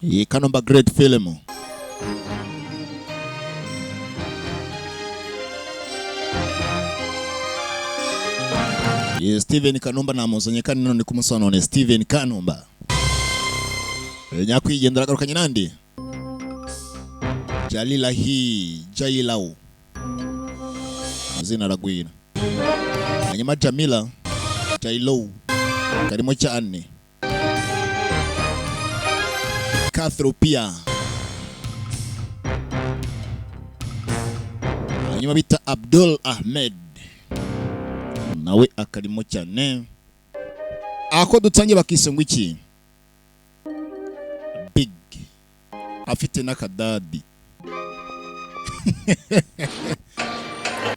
Iyi Kanumba Great Film. Ye Steven Kanumba namuzanye kandi none ku munsi wa none Steven Kanumba. Nyakwigendera agarukanye nande? Jalilahi Jailau. Amazina aragwira. Hanyuma Jamila Jailou karimo cyane. Kathropia. Hanyuma bita Abdul Ahmed nawe akarimo cyane. Ako dutangiye bakise ngo iki? Big afite n'akadadi.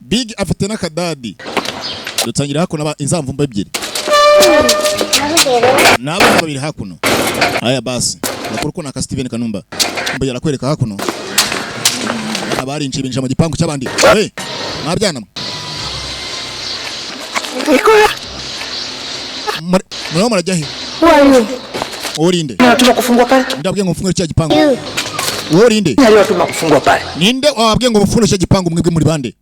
Big afite n'akadadi. Dutangira hakuno inzamvumba ebyiri. Ni abana babiri hakuno. Aya basi. Makuru ko naka Steven Kanumba. Mbe yarakwereka hakuno. Abana barinjiye binjira mu gipangu cy'abandi. Hey, mwabyana mwe. Murimo murajya he? Who are you? Wowe urinde? Natuma kufungwa pale. Ndabwiye ngo mfungure cya gipangu. Wowe urinde? Aliyotuma kufungwa pale. Ninde wababwiye ngo mufungure cya gipangu mwebwe muri bande?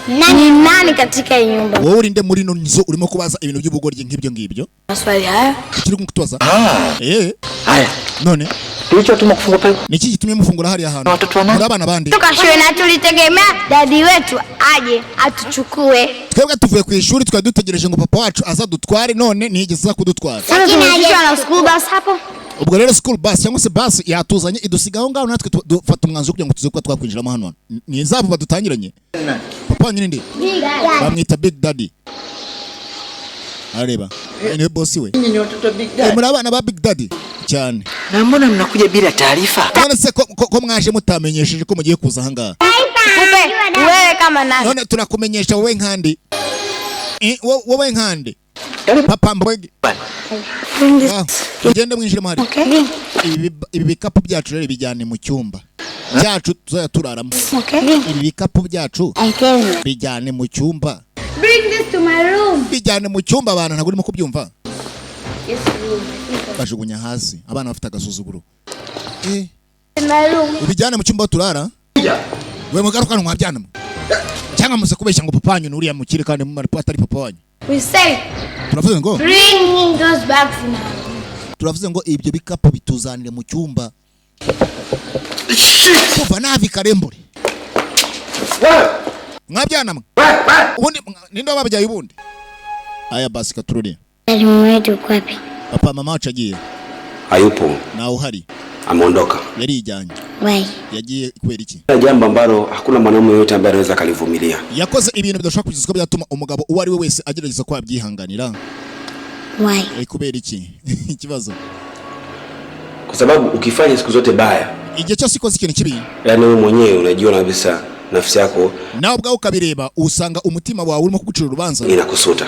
Nani nani katika hii nyumba? Wowe urinde muri ino nzu urimo kubaza ibintu by'ubugoryi nk'ibyo ngibyo? Maswali haya. Ukiri kutubaza? Ah. Eh, Haya. none Kilichotuma kufungwa pale. niki gitumye mufungura hariya hantu? Watoto wa nani? Muri abana bande? Toka shule na tulitegemea dadi wetu aje atuchukue. Twebwe tuvuye ku ishuri twari dutegereje ngo papa wacu azadutware none ntiyigeze aza kudutwara. Lakini hajaja na school bus hapo. Ubwo rero school bus cyangwa se bus yatuzanye idusiga aho ngaho natwe dufata umwanzuro kugira ngo tuze kuba twakwinjiramo hano. Ni izavu badutangiranye. Papa wanyu ni nde? Bamwita Big Daddy. Arareba. Niwe boss we. Nyinyi ni watoto wa Big Daddy. Muri abana ba Big Daddy cyane. Na mbona mnakuja bila taarifa? None se ko mwaje mutamenyesheje ko mugiye kuza ahangaha? Kupe wewe kama nani? None turakumenyesha wowe nkandi. Wowe nkandi. Karibu Papa mbwege. pale. Bring this. Ah, mugende mwinjire hari. Okay. Ibi bikapu byacu rero bijyane mu cyumba cyacu tuzajya turaramo. Okay. Ibi bikapu byacu I tell you. bijyane mu cyumba. Bring this to my room. Bijyane mu cyumba abantu ntabwo urimo kubyumva. Yes, room. Bajugunya hasi. Abana bafite agasuzuguro. In my room. Ubijyane mu cyumba aho turara. We mugaruka mwabyana mwe. Cyangwa muze kubeshya ngo papa wanyu ni uriya mukire kandi atari papa wanyu. We say Turavuze ngo bring those bags in our room. Turavuze ngo ibyo bikapu bituzanire mu cyumba. Kuva navi karembure. Wewe. Mwabyana mwe. Wewe. Ubundi ninde wababyaye ubundi? Aya basi katururi. Mwalimu wetu uko wapi? Papa mama wacu agiye. Hayupo, Nawe uhari. ameondoka. Yarijyanye. Why? Yagiye kubera iki? Jambo ambalo hakuna mwanaume yoyote ambaye anaweza akalivumilia. Yakoze ibintu bidashobora kugeza ko byatuma umugabo uwo ari we wese agerageza ko yabyihanganira. Why? Kubera iki? Ikibazo. Kwa sababu ukifanya siku zote baya, Igihe cyose ukoze ikintu kibi, yaani wewe mwenyewe unajiona kabisa nafsi yako nawe ubwawe ukabireba usanga umutima wawe urimo kugucira urubanza. inakusuta.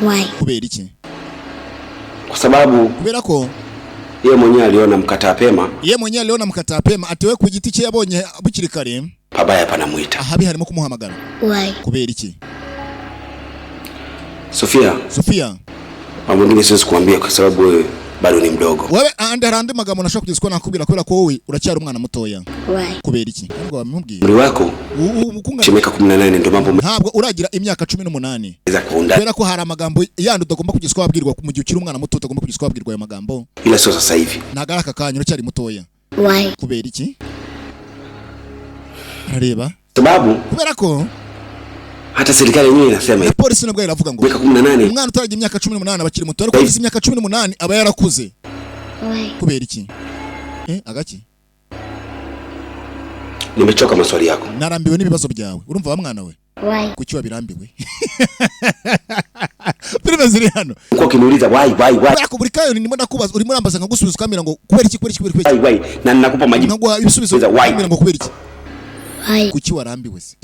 Why? Kubera iki? Kwa sababu Kubera ko yeye mwenyewe aliona mkataa pema, ye mwenyewe aliona mkataa pema ati we ku giti cye yabonye bukiri kare pabaya panamuita. ahabi harimo kumuhamagara. Why? Kubera iki? Sofia, Sofia, mambo mengine siwezi kuambia kwa sababu wewe bado ni mdogo. wewe andi hari andi magambo nashobora kugeza ko nakubwira kubera ko wowe uracyari umwana mutoya. Why? Kubera iki? Ntabwo wamubwiye. Umri wako Ukungana miaka 18 ndio mambo ntabwo uragira imyaka 18. meza kwa undani, Kubera ko hari amagambo yandi utagomba kugeza ko wabwirwa mu gihe ukiri umwana muto utagomba kugeza ko wabwirwa ayo magambo. ila sio sasa hivi. Ntabwo ari aka kanya uracyari mutoya. Why? Kubera iki? Arareba. Sababu Kubera ko hata serikali yenyewe inasema na hivi, polisi nabwo iravuga ngo miaka 18 umwana utaragira imyaka 18 aba akiri muto ariko ugeze imyaka 18 aba yarakuze. Why? Kubera iki? Agaki? nimechoka maswali yako. Narambiwe n'ibibazo byawe. Urumva wa mwana we? Why? Kuki wabirambiwe? Filime ziri hano. Ulikuwa ukiniuliza why why why Kubera ko buri kanya ndimo ndakubaza urimo urambaza nkagusubiza ukambwira ngo kubera iki kubera iki kubera iki. why why na ninakupa majibu. Nkaguha ibisubizo Why? ukambwira ngo kubera iki? Why? Kuki warambiwe se?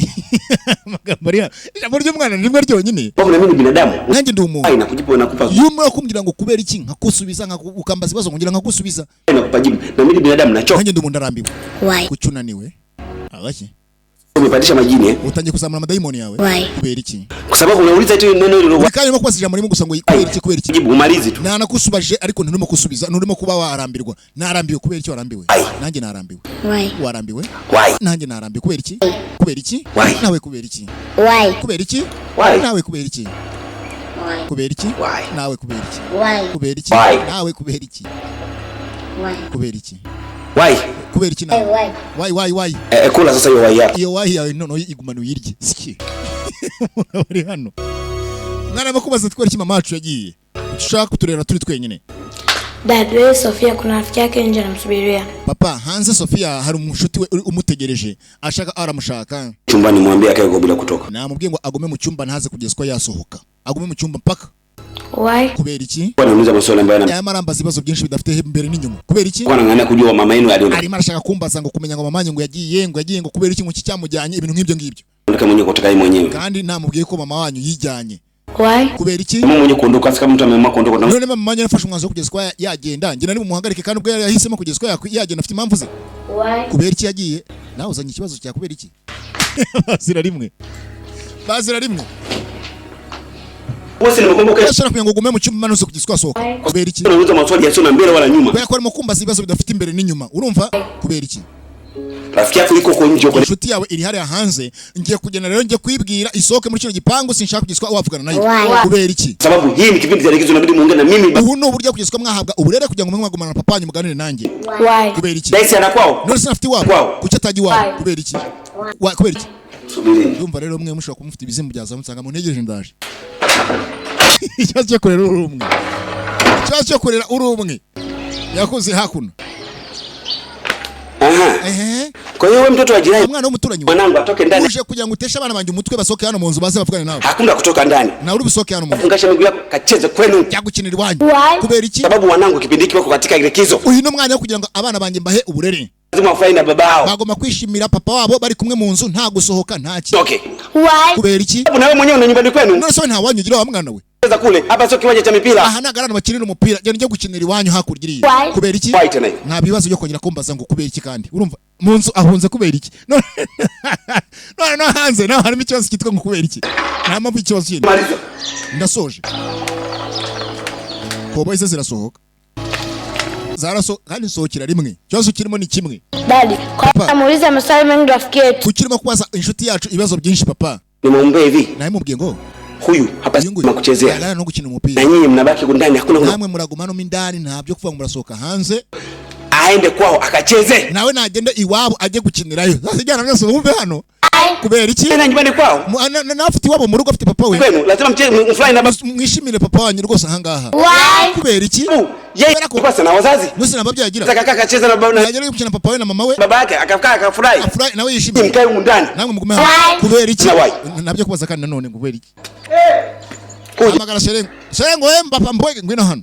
Amagambo ari hano. Ijambo ry'umwana ni rimwe ryonyine. Kwa na mimi ni binadamu. Nanjye ndi umuntu. Why nakujibu nakupa Iyo umara kumbwira ngo kubera iki nkakusubiza ukambaza ibibazo ngira nkagusubiza. nakupa jibu. Na mimi ni binadamu nachoka. Nanjye ndi umuntu ndarambiwe. Why? Kuki unaniwe? Agaki? Umepandisha majini eh? Utangiye kuzamura amadayimoni yawe. Why? Kubera iki? Kwa sababu unauliza tu neno hilo. Buri kanya urimo kubaza ijambo rimwe gusa ngo kubera iki, kubera iki? Jibu umalizi tu. Nanakusubajije ariko nturimo kusubiza, nturimo kuba warambirwa. Narambiwe. Kubera iki warambiwe? Nanjye narambiwe. Why? Warambiwe? Why? Nanjye narambiwe. Kubera iki? Kubera iki? Why? Nawe kubera iki? Why? Kubera iki? Why? Nawe kubera iki? Why? Kubera iki? Why? Nawe kubera iki? Why? Kubera iki? Why? Nawe kubera iki? Why? Kubera iki? Why? Kubera iki nawe? Why? Why, why, why? Eh, kula sasa hiyo why yako. Iyo why yawe noneho igumana uyirye siki. Uri hano mwana bakubaza kubera iki mama wacu yagiye, ushaka kuturera turi twenyine? Dad, wewe Sofia kuna rafiki yake nje anamsubiria. Papa, hanze Sofia hari umushuti we umutegereje, ashaka aramushaka. Chumbani mwambie akae kwa bila kutoka. Namubwiye ngo agume mu cyumba, ntaze kugeza ko yasohoka, agume mu cyumba mpaka. Why? Kubera iki? Kwa nauliza maswali ambayo ana Yama arambaza ibibazo byinshi bidafite imbere n'inyuma. Kubera iki? kwa nang'ania kujua mama yenu aliondoka Arimo arashaka kumbaza ngo kumenya ngo mama ngo yagiye, ngo yagiye ngo kubera iki, ngo iki cyamujyanye, ibintu nk'ibyo ngibyo. mwenyewe kutoka yeye mwenyewe. Kandi namubwiye ko mama wanyu yijyanye. Why? Kubera iki? Mama mwenyewe kuondoka, sasa kama mtu ameamua kuondoka na None mama wanyu yarafashe umwanzuro wo kugeza ko yagenda, njye nari bumuhagarike? Kandi ubwo yari yahisemo kugeza ko yagenda, afite impamvu ze. Why? Kubera iki yagiye? Nawe uzanye ikibazo cya kubera iki. Bazira rimwe, bazira rimwe. Wewe nimekumbuka. Urashobora kugira ngo ugume mu cyumba manuze kugeza ko wasohoka. Kubera iki? Unauliza maswali yasiyo na mbele wala nyuma. Kubera ko arimo kumbaza ibibazo bidafite imbere n'inyuma, urumva? Kubera iki? Rafiki yako yuko huko nje huko. Inshuti yawe iri hariya hanze, ngiye kugenda rero, ngiye kuyibwira isohoke muri kino gipangu, sinshaka kugeza ko wavugana nayo. Why? Kubera iki? Sababu hii ni kipindi cha likizo, inabidi muongee na mimi. Ubu ni uburyo kugeza ko mwahabwa uburere kugira ngo mwe mwagumana na papa wanyu muganire nanjye. Why? Kubera iki? Daisy ana kwao. None se afite iwabo? Wao. Kuki atajya iwabo? Why? Kubera iki? Kubera iki? Subiri. Ndumva rero mwe mushobora kuba mufite ibizimu byazamutse ngo muntegereje, ndaje. Ikibazo cyo kurera uri umwe, ikibazo cyo kurera uri umwe yakoze hakuno. Aha. Ehe. Kwa hiyo wewe mtoto wa jirani Umwana w'umuturanyi wawe mwanangu atoke ndani. uje kugira ngo uteshe abana banjye umutwe, basohoke hano mu nzu baze bavugane nawe. Hakuna kutoka ndani. Nawe uri busohoke hano mu nzu. Fungasha miguu yako kacheze kwenu. Jya gukinira iwanyu. Why? Kubera iki? Sababu wanangu kipindi hiki wako katika likizo. Uyu ni umwanya wo kugira ngo abana banjye mbahe uburere. Lazima wafurahi na babao. Bagomba kwishimira papa wabo bari kumwe mu nzu, nta gusohoka, nta ki. Okay. Why? Kubera iki? Sababu na wewe mwenyewe una nyumbani kwenu. None se we nta wanyu ugira wa mwana we? Cheza kule. Hapa sio kiwanja cha mipira. Aha ntabwo ari ahantu bakinira umupira, genda ujye gukinira iwanyu hakurya iriya. Why? Kubera iki? Why tena hiyo? Nta bibazo byo kongera kumbaza ngo kubera iki. Kandi urumva mu nzu ahunze kubera iki, none no hanze naho harimo ikibazo cyitwa ngo kubera iki, nta mpamvu y'ikibazo kindi. Maliza. Ndasoje. Koboyi ze zirasohoka, zaraso kandi nsohokera rimwe, ikibazo kirimo ni kimwe. Daddy, kwa Papa. namuuliza maswali mengi rafiki yetu. Kuki urimo kubaza inshuti yacu ibibazo byinshi, papa? Nimwombe hivi. Nawe mubwiye ngo Huyu hapa uyu nguyu si kuchezea. ntabwo no gukina Na umupira. nyinyi mnabaki huko ndani, hakuna kuna Namwe muraguma hano mo indani, nta byo kuvuga ngo murasohoka hanze. Aende kwao akacheze. Nawe nagende iwabo ajye gukinirayo. Sasa ijyana byose wumve hano kubera iki? Tena nyumbani kwao. Nawe afite iwabo mu rugo, afite papa we. Kwenu lazima mcheze mfurahi na baba. Mwishimire papa wanyu rwose ahangaha. Why? Kubera iki? Yeye Kubera ko basi na wazazi. nuse nta babyeyi agira. Sasa kaka akacheza na baba na Yagera gukina papa we na mama we. baba yake akakaa akafurahi. Afurahi nawe yishimire. Mkae humu ndani. Namwe mugume hano. Kubera iki? Na why? Nabyo kubaza kandi nanone ngo kubera iki? Kuja. Hamagara Sherengo. Sherengo we, mbapa mbwege, ngwino hano.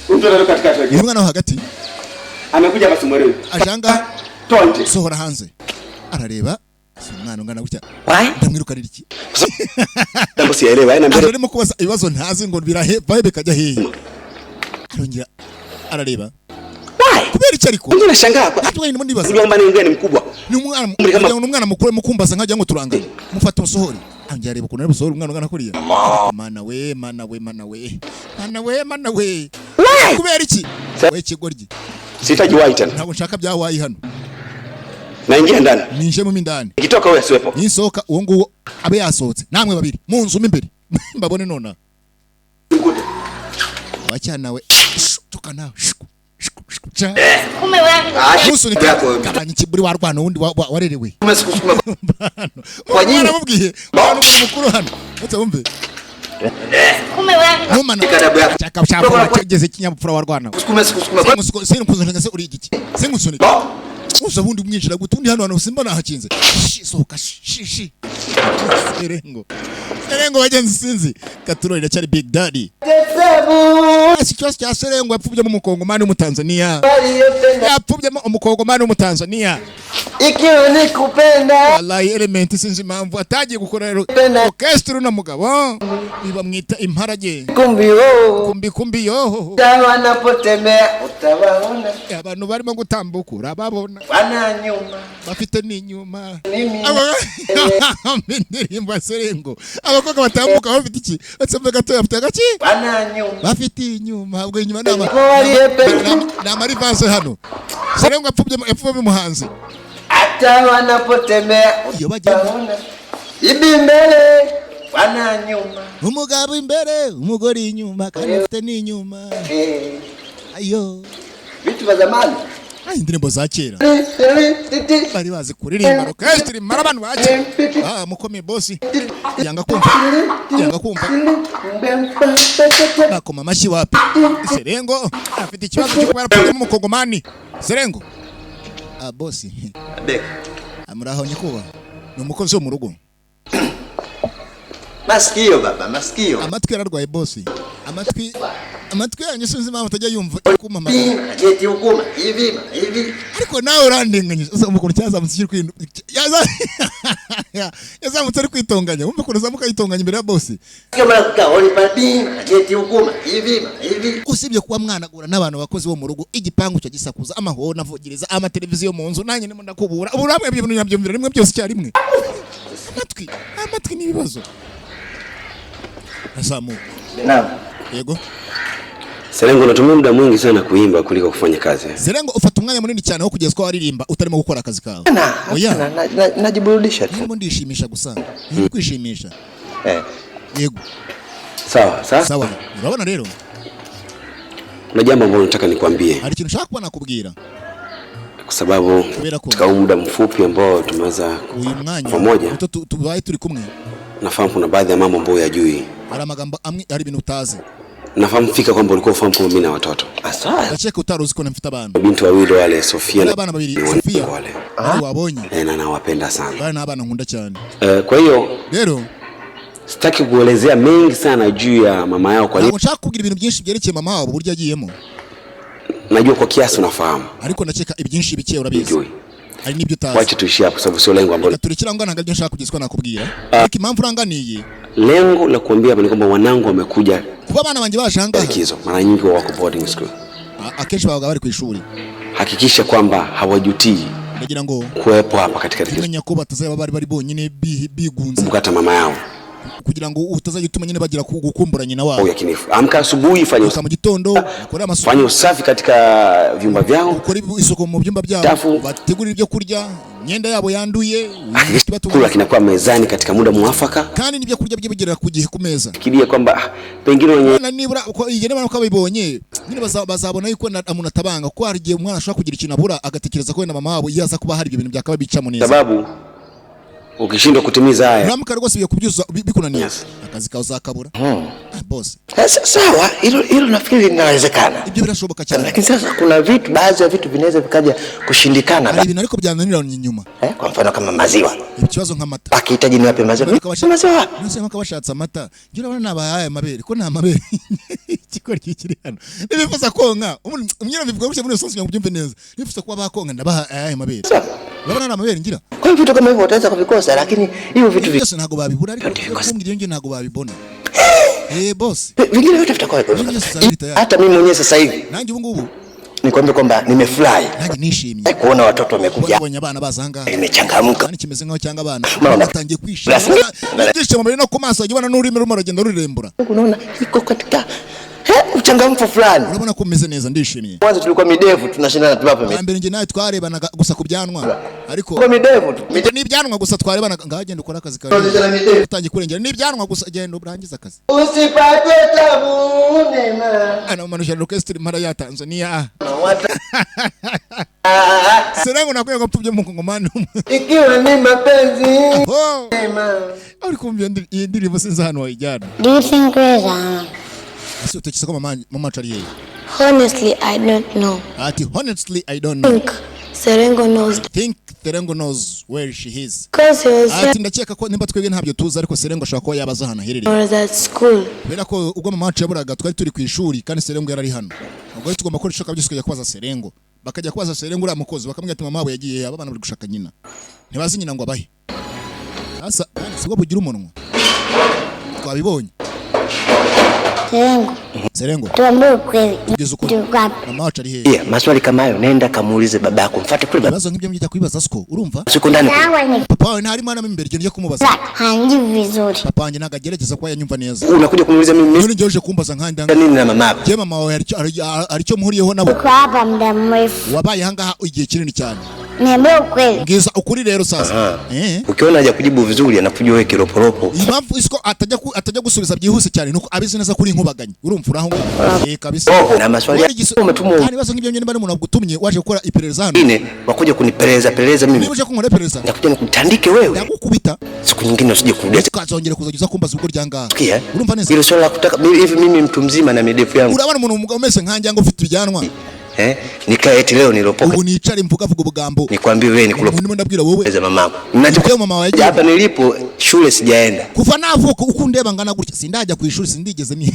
Mtu anatoka katikati. Uyu mwana wo hagati Amekuja basi mwelewe. ajanga. Toa nje. Sohora hanze. Arareba si umwana ungana gutya. Why? Ndamwirukanira iki? Jambo sielewa, haina mbele. Arimo kubaza ibibazo ntazi ngo biraheva bikajya hehe. Arongera arareba. Why? Kubera iki ariko? Mimi nashangaa kwa Natwe ndimo ndibaza. unajua kwamba ni ni mkubwa. Ni umwana Muri kama- ni umwana mukuru mukumbaza nkajya ngo turangane. Mufate umusohore. Arongera areba ukuntu ari busohore umwana ungana kuriya. Mana we, mana we, mana we, mana we, mana we! Why? Kubera iki we kigoryi? Sihitaji why tena. Ntabwo nshaka bya why hano. Naingia ndani. Ninjemo indani. Nikitoka wewe asiwepo. Nisohoka uwo nguwo abe yasohotse, namwe babiri mu nzu mo imbere mbabone nonaha. Mkute. Wacyana we, shu, toka nawe, shuku, shuku, shuku, cha. Kumbe wewe. Musunika. Yako. Gabanya ikiburi warwana wundi warerewe. Umesukusuma. Kwa nini? Aramubwiye mwana umuntu mukuru hano ndetse wumve. Kumbe wewe. Ntumana. Kadabu yako. Chaka chaka cyageze kinyabupfura warwana. Umesukusuma. Sinkusunika se uri igiki? Sinkusunika uza bundi umwinjira gute undi hano? Hano simba nahakinze. Shi, sohoka, shi, shi. Serengo, Serengo, bagenzi, sinzi katuro iracyari Big Daddy. Ese ikibazo cya Serengo yapfubyemo umukongomani w'umutanzania, yapfubyemo umukongomani w'umutanzania. Ikiwa nikupenda Wallahi, Element sinzi impamvu atagiye gukora rero orchestre. Uno mugabo bamwita Imparage. Kumbi oh. Kumbi kumbi yoho. Wanapotembea utawaona. Abantu barimo gutambuka urababona. Wana nyuma. Bafite n'inyuma. Mimi. Indirimbo ya Serengo, abakobwa batambuka bafite iki? Batsembe gatoya, bafite agaki? Wana nyuma. Bafite inyuma. Ubwo inyuma ni ama Ko waliye pe. ni amarivanse. Hano Serengo apfubye yapfubye umuhanzi. Hata wanapotembea Iyo bagenda. utawaona. Ibi mbele wana nyuma. Umugabo imbere, umugore inyuma, kandi bafite n'inyuma. Eh, ayo. Vitu vya zamani. Ay, indirimbo za kera bari bazi kuririmba orchestre mara abantu ba kera. Ah, mukomeye bosi yanga kumva, yanga kumva, bakoma amashyi wapi. Serengo afite ikibazo cyo kuba yarapfuyemo umukongomani. Serengo, ah, bosi. Beka. Muraho nyikuba, ni umukozi wo mu rugo. Masikio baba, masikio. Amatwi yararwaye bosi, amatwi, amatwi yanyu sinzi impamvu atajya yumva kumamagara. Jeti hukuma hivi hivi. Ariko nawe urandenganyije. Uza ukuntu cyazamutse kiri kwintu yazamutse ari kwitonganya, wumva ukuntu azamuka yitonganya imbere ya bosi. Kama kaoli papi, jeti hukuma hivi hivi. Usibye kuba mwanagura n'abantu bakozi bo mu rugo, igipangu cyo gisakuza, amahoro navugiriza amateleviziyo mu nzu, nanjye ndimo ndakubura ubu namwe ibyo bintu nyabyumvira rimwe byose icyarimwe. Amatwi, amatwi ni ibibazo. Azamuka. Naam. Yego. Serengo, unatumia muda mwingi sana kuimba kuliko kufanya kazi. Serengo, ufata umwanya munini cyane wo kugeza ko waririmba utarimo gukora akazi kawe. Na, Oya. najiburudisha tu. Ndimo ndishimisha gusa, ndimo kwishimisha. Eh. Yego. Sawa, sasa Sawa, urabona rero, kuna jambo ambalo nataka nikwambie hari ikintu nshaka kuba nakubwira kwa sababu kubera ko katika huu muda mfupi ambao tumeweza uyu mwanya pamoja, muto tubaye turi kumwe, nafahamu kuna baadhi ya mambo ambayo yajui. Hari amagambo amwe, hari ibintu utazi. Nafahamu fika kwamba ulikuwa ufahamu kwamba mimi na watoto Asa. Ndakeka utari uzi ko mfite abana. binti wawili wale, Sofia Hari na abana babiri, ni Sofia wanangu wale. nawe wabonye. Eh, na nawapenda sana. Bari n'abana nkunda cyane. Eh, kwa hiyo Rero sitaki kuelezea mengi sana juu ya mama yao kwa nini. ntabwo nshaka kubwira ibintu byinshi byerekeye mama wabo uburyo agiyemo. Najua kwa kiasi unafahamu. Ariko ndakeka ibyinshi bike urabizi. Ujui. Hari n'ibyo utazi. Wacha tuishie hapo sababu sio lengo ambalo Reka turekere aho ngaho, ntabwo aribyo nshaka kugeza ko nakubwira, ariko impamvu uranganiye, lengo la kuambia hapa ni kwamba wanangu wamekuja kuba abana banjye baje aha ngaha, likizo. Mara nyingi wako boarding school. Akenshi babaga bari ku ishuri. Hakikisha kwamba hawajutii Ndagira ngo kuwepo hapa katika likizo. umenya ko batazaba bari bonyine bigunze. Kumbuka hata mama yao Kugira ngo utazajya utuma nyine bagira gukumbura nyina wabo. yakinifu. Amka asubuhi, fanya Gusa mu gitondo ukore amasuku, fanya usafi katika vyumba vyao. Ukore isuku mu byumba byabo, Tafu. bategurire ibyo kurya, imyenda yabo yanduye Hakikisha chakula kinakuwa mezani katika muda muafaka. kandi n'ibyo kurya bye bigera ku gihe ku meza. Fikiria kwamba pengine wenye Abana nibura uko igihe niba uko babibonye nyine bazabona yuko umuntu atabanga, kuko hari igihe umwana ashobora kugira ikintu abura agatekereza ko wenda mama wabo iyo aza kuba hari ibyo bintu byakaba bicamo neza. Sababu ukishindwa kutimiza haya Uramuka rwose ibyo kubyuzuza bikunaniye, Yes. akazi kawe uzakabura. Ah, boss. Sawa, hilo hilo nafikiri linawezekana. Ibyo birashoboka cyane. Lakini sasa kuna vitu, baadhi ya vitu vinaweza vikaja kushindikana. Hari ibintu ariko byananiranye inyuma. Eh, kwa mfano kama maziwa. Ikibazo nk'amata. Akihitaji niwape maziwa. Maziwa wapi? Nase nk'uko bashatse amata, njye urabona nabahaye amabere, ko nta mabere ikigoryi kiri hano nibifuza konka umnyira bivuga gutya muri rusange kugira ngo ubyumve neza, nibifuza kuba bakonka ndabaha ayahe mabere? Urabona nta mabere ngira. Kwa hiyo vitu kama hivyo utaweza kuvikosa, lakini hivyo vitu byose ntabwo babibura, ariko Vyote kumbwira iyo ngiyo ntabwo babibona, eh boss. Vingine vyote vitakuwa Vingine sasa hivi tayari. Hata mimi mwenyewe sasa hivi Nanjye ubu ngubu nikwambie kwamba nimefurahi nanjye nishimye kuona watoto wamekuja, kubonye abana baza ahangaha. nimechangamka. Kandi kimeze nkaho cyangwa abana Mama. batangiye kwishima. Rasmi. Ibyishimo biri no ku maso, wajya ubona n'ururimi rurimo ruragenda rurembura. Unaona iko katika uchangamfu fulani. Urabona ko umeze neza, ndishimye. Mwanzo tulikuwa midevu tunashindana tuwape Bwa mbere njye nawe twarebanaga gusa ku byanwa, ariko midevu, midevu tu. Ibyo ni ibyanwa gusa twarebanaga. Ngaho genda ukore akazi kawe, Tunashindana midevu. utangiye kurengera, ni ibyanwa gusa, genda urangize akazi. Usipate tabu nema. Anamanusha orchestre impara ya Tanzania. Wata. Serengo nakwiye ko mpfubye mu kongomani. Ikiwa ni mapenzi Oh, nema. uri kumva iyi ndirimbo, sinzi ahantu wayijyana. Do you think where's Mama? Ese utekereza ko mama wacu ari hehe? Honestly, I don't know. Ati honestly, I don't know. Think Serengo knows. Think Serengo knows where she is. Because he was Ati ndakeka ko nimba twebwe ntabyo tuzi, ariko Serengo ashobora kuba yabaza ahantu aherereye. was at school. Kubera ko ubwo mama wacu yaburaga twari turi ku ishuri kandi Serengo yari ari hano. Ubwo rero tugomba gukora ibishoboka byose tukajya kubaza Serengo. Bakajya kubaza Serengo uriya mukozi, bakamubwira ati mama wabo yagiye. Aba bana bari gushaka nyina, ntibazi nyina ngo abahe. Sasa kandi sibwo bugira umunwa, twabibonye. Serengo, Serengo, tuambie ukweli. Tugeze ukuri. Tuko wapi? Mama wacu ari hehe? Yeah, maswali kama hayo nenda kamuulize babako. Mfuate kule baba. Ibibazo nk'ibyo mujya kubibaza siko, urumva? Siku ndani. Sawa ni Papa wawe ntarimo hano imbere, genda ujye kumubaza. hanjibu vizuri. Papa wanjye ntabwo agerageza kuba yanyumva neza. Unakuja kumuuliza mimi None njye uje kumbaza nkandi nini na mamako? Njye mama wawe hari icyo muhuriyeho nabo? Uko hapa muda mrefu. Wabaye ahangaha igihe kinini cyane. Niambie ukweli. Mbwiza ukuri rero sasa. Aha. Eh. Ukiona haja kujibu vizuri anakuja wewe kiroporopo. Impamvu isiko atajya gusubiza byihuse cyane nuko abizi neza kuri inkubaganye, urumva uraho ngaho, eh, kabisa. Oh, na maswali Wari umetumwa kandi ibibazo nk'ibyo nyine bari umuntu wagutumye waje gukora iperereza hano. wengine wakuja kunipeleleza peleleza mimi. Niba uje kunkora iperereza, Nitakuja nikutandike wewe. ndagukubita. Siku nyingine usije kurudia. Ukazongera kuzajya uza kumbaza ubwo ryangaha. Sikia? Urumva neza? Hilo swala la kutaka mimi hivi, mimi mtu mzima na midefu yangu. Urabona umuntu umugabo umeze nkanjye ngo ufite ibyanwa, Eh? Nikae eti leo nilopoka. ubu nicare mvuga vuga ubugambo? Nikwambie wewe Umuntu nikulopeza ndimo ndabwira wowe mamako. ibyo mama wawe yagiye. Hapa nilipo shule sijaenda. Kuva navuka uko undeba ngana gutya, sindajya ku ishuri, sindigeze ni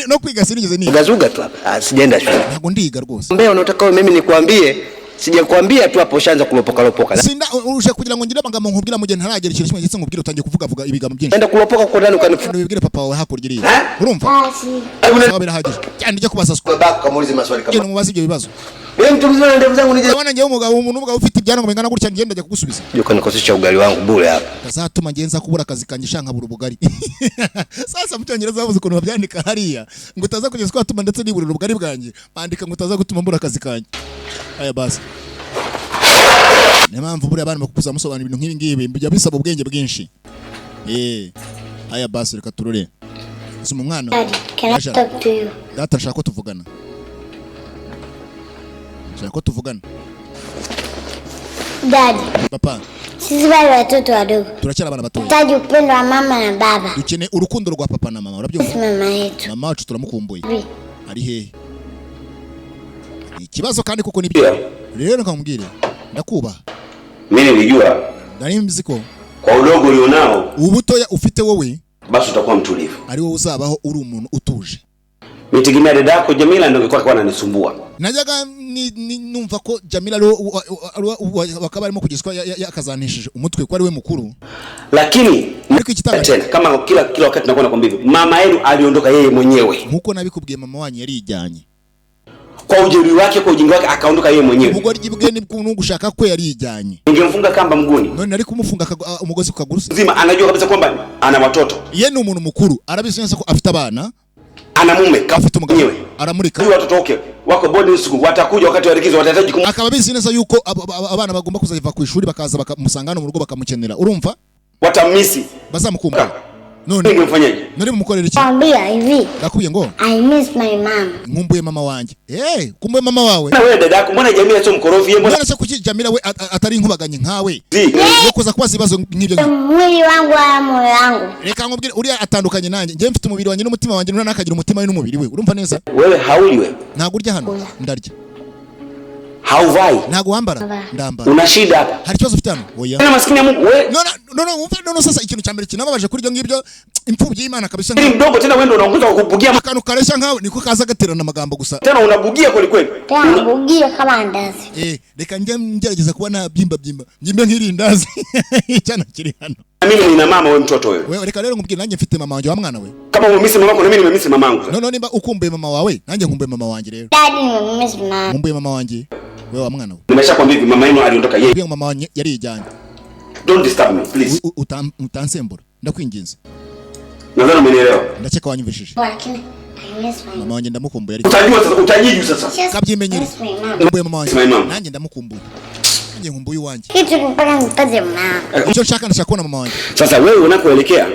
no kwiga sinigeze niga. Ugazuga tu hapa. Ah, sijaenda shule. Ntabwo ndiga rwose. Mbea unataka wewe mimi nikwambie, sijakwambia tu hapo ushaanza kulopoka lopoka. Sinda uje kugira ngo ngire amagambo nkubwira mu gihe ntaragera ikintu kimwe ndetse nkubwire utangiye kuvuga vuga ibigambo byinshi. Enda kulopoka huko ndani ukanifuta. Wibwire papa wawe hakurya iriya, urumva? Basi. Sawa, birahagije cyane, ujye kubaza siko. Babako kamuulize maswali kama. Genda umubaze ibyo bibazo. Mimi mtu mzima na ndevu zangu nije. Urabona njyewe umugabo, umuntu w'umugabo ufite ibyanwa bingana gutya, ngenda njya kugusubiza? Ndio kanikosesha ugali wangu bure hapa. Kazatuma ngenza kubura akazi kanjye sha, nkabura ubugari. Sasa mu Cyongereza bavuze ukuntu babyandika hariya ngo utaza kugeza twatuma ndetse niburira ubugari bwanjye, bandika ngo utaza gutuma mbura akazi kanjye. Aya basi, niyo mpamvu buriya abana bakukuza musobanura ibintu nk'ibi ngibi bijya bisaba ubwenge bwinshi. Eh, aya basi, reka turore soma umwana. Daddy, can I Aja. talk to you? Data, nshaka ko tuvugana, nshaka ko tuvugana. Daddy, Papa. Sisi bado watoto wadogo. Turacyari abana batoya. Tunahitaji upendo wa mama na baba. Dukeneye urukundo rwa papa na mama, urabyumva? Mama yetu. Mama wacu turamukumbuye. Vi. Ari hehe? Ni ikibazo kandi kuko nibyo rero nkamubwire, ndakubaha. Mimi nilijua Nari nzi ko kwa udogo ulionao ubutoya ufite wowe basi utakuwa mtulivu. ari wowe uzabaho uri umuntu utuje. Nitegemea dada yako Jamila ndio angekuwa ananisumbua. Najyaga numva ko Jamila ari bakaba barimo kugezwa yakazanishije umutwe ko ari we mukuru. Lakini Ariko igitangaje tena kama kila wakati nakuwa nakwambia hivi, mama yenu aliondoka yeye mwenyewe nkuko nabikubwiye, mama wanyu yarijyanye. Kwa ujeuri wake, kwa ujinga wake akaondoka yeye mwenyewe. Ubugoryi bwe ni gushaka kwe yarijyanye. Ningemfunga kamba mguuni None nari kumufunga umugozi ku kaguru se? mzima, anajua kabisa kwamba ana watoto, Ye ni umuntu mukuru, arabizi neza ko afite abana, ana mume afite umugabo, mwenyewe. aramurika. Huyu watoto wake wako boarding school, watakuja wakati wa likizo, watahitaji Akaba abizi neza yuko abana bagomba kuzava ku ishuri bakaza bakamusanga hano mu rugo bakamukenera, urumva? Watamisi. Bazamukumbura. None Ningemfanyaje? nari mumukorera iki? Kwambia hivi, Ndakubwiye ngo I miss my mom. nkumbuye mama wanjye. Eh, kumbuye mama wawe. Na wewe dada yako, mbona Jamila sio mkorofi yeye, mbona None se kuki Jamila we atari inkubaganye nkawe zi yo kuza kubaza ibibazo nk'ibyo ngibyo? Mwili wangu wala moyo wangu. Reka nkubwire, uriya atandukanye nanjye. Njye mfite umubiri wanjye n'umutima wanjye, none akagira umutima we n'umubiri we, urumva neza? Wewe hauli wewe. Ntabwo urya hano? Ndarya. Hauvai. Ntabwo wambara? Ndambara. Una shida hapa. Hari ikibazo ufite hano? Oya. Tena maskini ya Mungu wewe None none wumve, none sasa ikintu cya mbere kinababaje kuri ibyo ngibyo, imfubyi y'Imana kabisa, ni mdogo tena wewe ndio unaongoza kwa kubugia akantu kareshya nkawe niko kaza gaterana amagambo gusa. Tena unabugia kweli kweli. Tena bugia kama andazi. Eh, reka njye ngerageza kuba nabyimba byimba mbyimbe nk'irindazi icyana kiri hano. Na mimi nina mama wewe mtoto wewe. Wewe, reka rero nkubwire, nanjye mfite mama wanjye wa mwana we. Kama umemisi mamako na mimi nimemisi mamangu. None nimba ukumbuye mama wawe, nanjye nkumbuye mama wanjye rero. Daddy, nimemiss mama. Nkumbuye mama wanjye wewe wa mwana we. Nimeshakwambia hivi, mama yenu aliondoka yeye. Ubwiye ngo mama wanjye yarijyanye. Don't disturb me please. Utansembura, ndakwinginze. Nadhani umenielewa. Ndakeka wanyumvishije. Lakini I miss my Mama wanjye ndamukumbuye ariko. Utajua sasa, utajiju sasa. Just Kabyimenyere. miss my mom. Nkumbuye mama wanjye. My mom. Nanjye ndamukumbuye, nanjye nkumbuye iwanjye. Kitu mpaka nipate mama. Icyo nshaka, ndashaka kubona mama wanjye. Sasa wewe unakoelekea,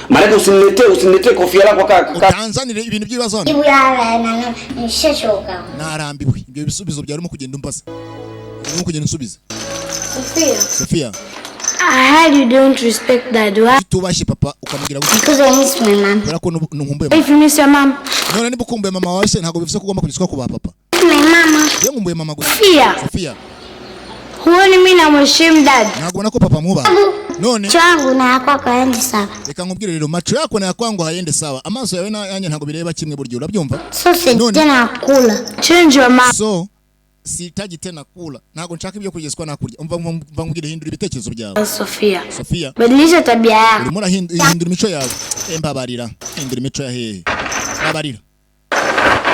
maanake usiniletee kofia lako kaka. Utanzanire ibintu by'ibibazo hano. Jibu yala na nishachoka. Narambiwe ibyo bisubizo byawe urimo kugenda umbaza, urimo kugenda unsubiza. Sophia. Sophia. I heard you don't respect dad. Why? Utubashye papa ukamubwira gutya? Because I miss my mom. Kubera ko nkumbuye mama. If you miss your mom, None niba ukumbuye mama wawe se, ntabwo bivuze ko ugomba kugezwa kuba papa. My mama. Iyo nkumbuye mama gusa. Sophia. Sophia. Huoni mimi namheshimu dadi? Ntabwo ubona ko papa mwubaha? None Changu na yako hayaendi sawa. Reka nkubwire rero, macho yako na yakwangu hayende sawa, amaso yawe n'ayanjye ntabwo bireba kimwe buryo, urabyumva? So si None. tena kula. Change your mind. So sihitaji tena kula, ntabwo nshaka ibyo kugezwa nakurya. Umva, umva, umva nkubwire, hindura ibitekerezo byawe. Sofia, Sofia, badilisha tabia yako. urimo urahindura imico yawe. Mbabarira, hindura imico ya hehe? Mbabarira.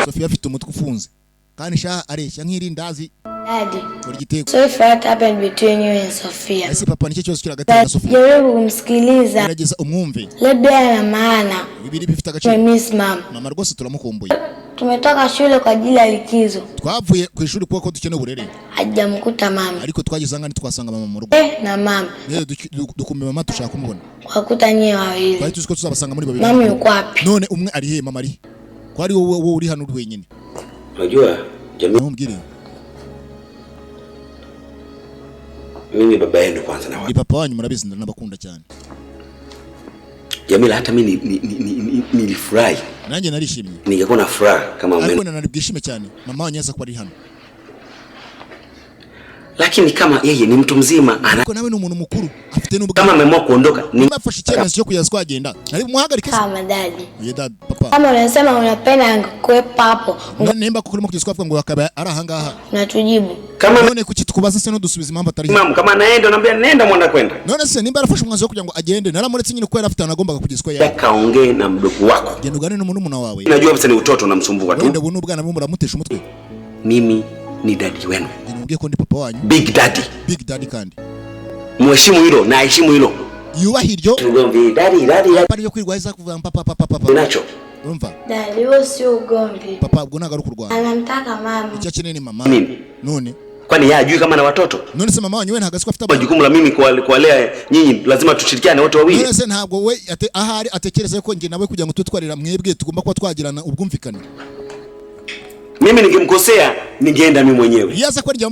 Sofia afite umutwe ufunze kandi sha areshya nk'irindazi. Daddy, Buri gitego. sorry for what happened between you and Sofia. Ese papa, nicyo kibazo kiri hagati yawe na Sofia? Jaribu kumsikiliza. Gerageza umwumve. Labda ana maana. Bibiri bifite agaciro. Tumemiss mama. Mama rwose turamukumbuye. Tumetoka shule kwa ajili ya likizo. Twavuye ku ishuri kuko ko dukeneye uburere. Hajamkuta mama. Ariko twageze ahangaha ntitwasanga mama mu rugo. Eh, na mama. Rero dukumbuye mama, dushaka kumubona. Kwa kuta nyie wawili. Twari tuzi ko tuzabasanga muri babiri. Mama yuko wapi? None umwe ari he? Mama ari ko ari wowe uri hano uri wenyine? Unajua jamii, Ntumbwire. mimi baba yenu kwanza na Ni papa wanyu, murabizi ndanabakunda cyane. Jamila, hata mimi nilifurahi, Nanjye narishimye. ningekuwa na furaha kama Ariko ume, nari bwishime cyane mama wanyu yaza kuba ari hano. Lakini kama yeye ni mtu mzima ana, Ariko nawe ni umuntu mukuru, afite kama n'ubwanwa. ameamua kuondoka ni Niba afashe icyemezo cyo kujya twagenda, nari bumuhagarike se? Kama daddy. Oya dad, papa. Kama unasema unapenda angekuwepo hapo, None nimba kuko urimo kugeza twavuga ngo akaba ari ahangaha. unatujibu. Kama None kuki tukubaza se ntudusubize impamvu atari hano? mama kama anaenda unaambia nenda mwana kwenda. None se nimba yarafashe umwanzuro wo kugira ngo agende, naramuretse nyine kuko yari afite ahantu agombaga kugezwa yawe. Kaongee na mdogo wako. Genda uganire n'umurumuna wawe. Najua kabisa ni utoto unamsumbua Wenda tu. ubu ni ubwana bumwe muramutesha umutwe. Mimi ni daddy wenu. Genda umubwiye ko ndi papa wanyu. Big daddy. Big daddy kandi. Muheshimu hilo na heshimu hilo. Yubahe iryo. Ugomvi daddy daddy daddy. Papa ryo kwirwa iza kuvuga papa papa papa. Nacho. Urumva? Daddy, huo sio ugomvi. Papa, ubwo ntabwo ari ukurwana. Anamtaka mama. Icyo akeneye ni mama. Nini? None. Kwani yeye hajui kama na watoto? None se mama wanyu we ntabwo azi ko afite abana? Jukumu la mimi kuwalea nyinyi, lazima tushirikiane wote wawili. None se ntabwo we ahari atekereza ko njye nawe kugira ngo tube twarira mwebwe tugomba kuba twagirana ubwumvikane? Mimi ningemkosea ningeenda mimi mwenyewe. Iyo aza ko ari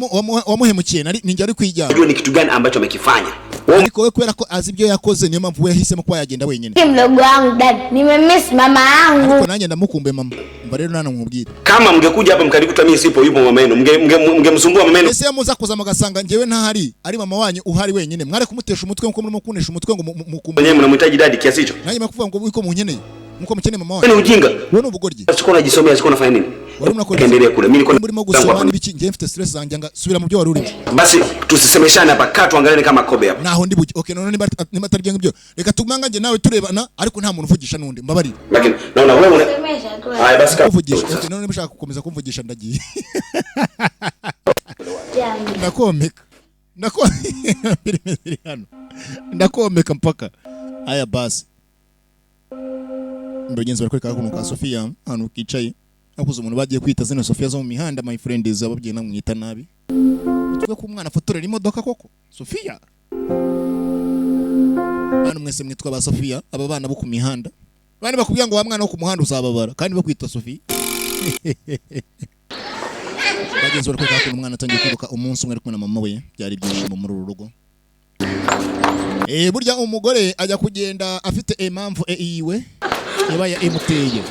wamuhemukiye nari ninjye ari kwijyana. Unajua ni kitu gani ambacho amekifanya. Wewe Ariko we kubera ko azi ibyo yakoze, niyo mpamvu we yahisemo kuba yagenda wenyine. Mdogo wangu dadi, nimemiss mama yangu. Ariko nanjye ndamukumbuye mama. Mba rero nana nkubwire. Kama mngekuja hapa mkanikuta mimi sipo, yupo mama yenu, mngemsumbua mama yenu. Ese iyo muza kuza mugasanga njyewe ntahari, ari mama wanyu uhari wenyine, mwari kumutesha umutwe nkuko murimo kunesha umutwe ngo mukumbuye? Mwenyewe mnamhitaji daddy kiasi hicho? Nanjye makuvuga ngo uko munkeneye nkuko mukeneye mama Ni wanyu. ujinga. Wowe ni ubugoryi. Sikuwa unajisomea, sikuwa unafanya nini? Wari unakora Endelea kule. Mimi niko murimo gusoma n'ibiki? Njye mfite stress zanjye, nga subira mu byo wari urimo. Basi tusisemeshane hapa, kaa tuangaliane kama kobe hapa. Naho ndi bujye. Okay, none niba atari ibyo ngibyo, reka tumanga njye nawe turebana, ariko nta muntu uvugisha n'undi, mbabarira. Lakini naona wewe una Semesha tu. Haya basi kaa. Kuvugisha. Okay, none niba ushaka gukomeza kumvugisha, ndagiye. Ndakomeka. Ndako filime ziri hano. Ndakomeka mpaka. Haya basi. Mbagenzi barakwereka hakuno ka Sofia ahantu kicaye. Hakuze umuntu bagiye kwita zino Sofia zo mu mihanda, my friend, ababyeyi namwita nabi. Tuvuge ko umwana afotorera imodoka koko? Sofia. Bana mwese mwitwa ba Sofia, aba bana bo ku mihanda. Bani bakubwira ngo wa mwana wo ku muhanda uzababara kandi bakwita Sofia. Bagenzi barakwereka hakuno umwana atangiye kwiruka. Umunsi umwe ari kumwe na mama we, byari ibyishimo muri uru rugo. Burya umugore ajya kugenda afite impamvu iyiwe yabaye imuteye.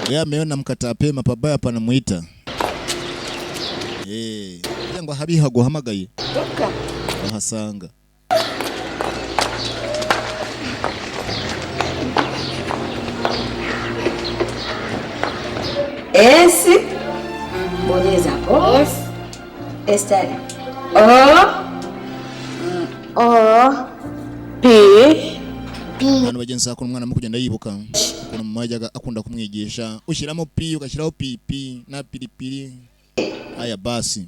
Yeye ameona mkataa pema pabaya panamuita. Kugira ngo habi haguhamagaye ahasanga. S, bonyeza hapo. S. S tayari. O O P P Hano bagenzi bakora umwana mu kugenda yibuka ukuntu mama yajyaga akunda kumwigisha, ushyiramo p, ugashyiraho pp na piripiri. Aya basi.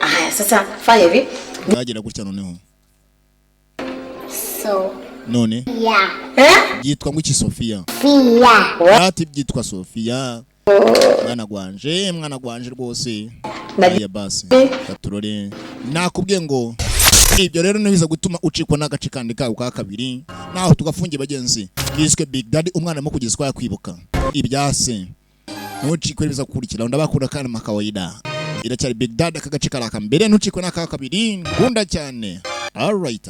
Aya, sasa fanya hivi. Bagera gutya noneho. So None ya Eh? byitwa ngo iki Sofia? Fia. Ati byitwa Sofia. Mwana gwanje, mwana gwanje rwose. Aya basi. Katurore. Nakubwiye ngo ibyo rero nibiza gutuma ucikwa n'agace kandi kawe ka kabiri. Naho tugafungiye bagenzi. Yiswe Big Daddy, umwana mu kugezwa yakwibuka ibyase. Ntucikwe biza gukurikira, ndabakunda kandi makawaida. Iracyari Big Daddy, aka gace karaka mbere, ntucikwe n'aka kabiri. Nkunda cyane. All right.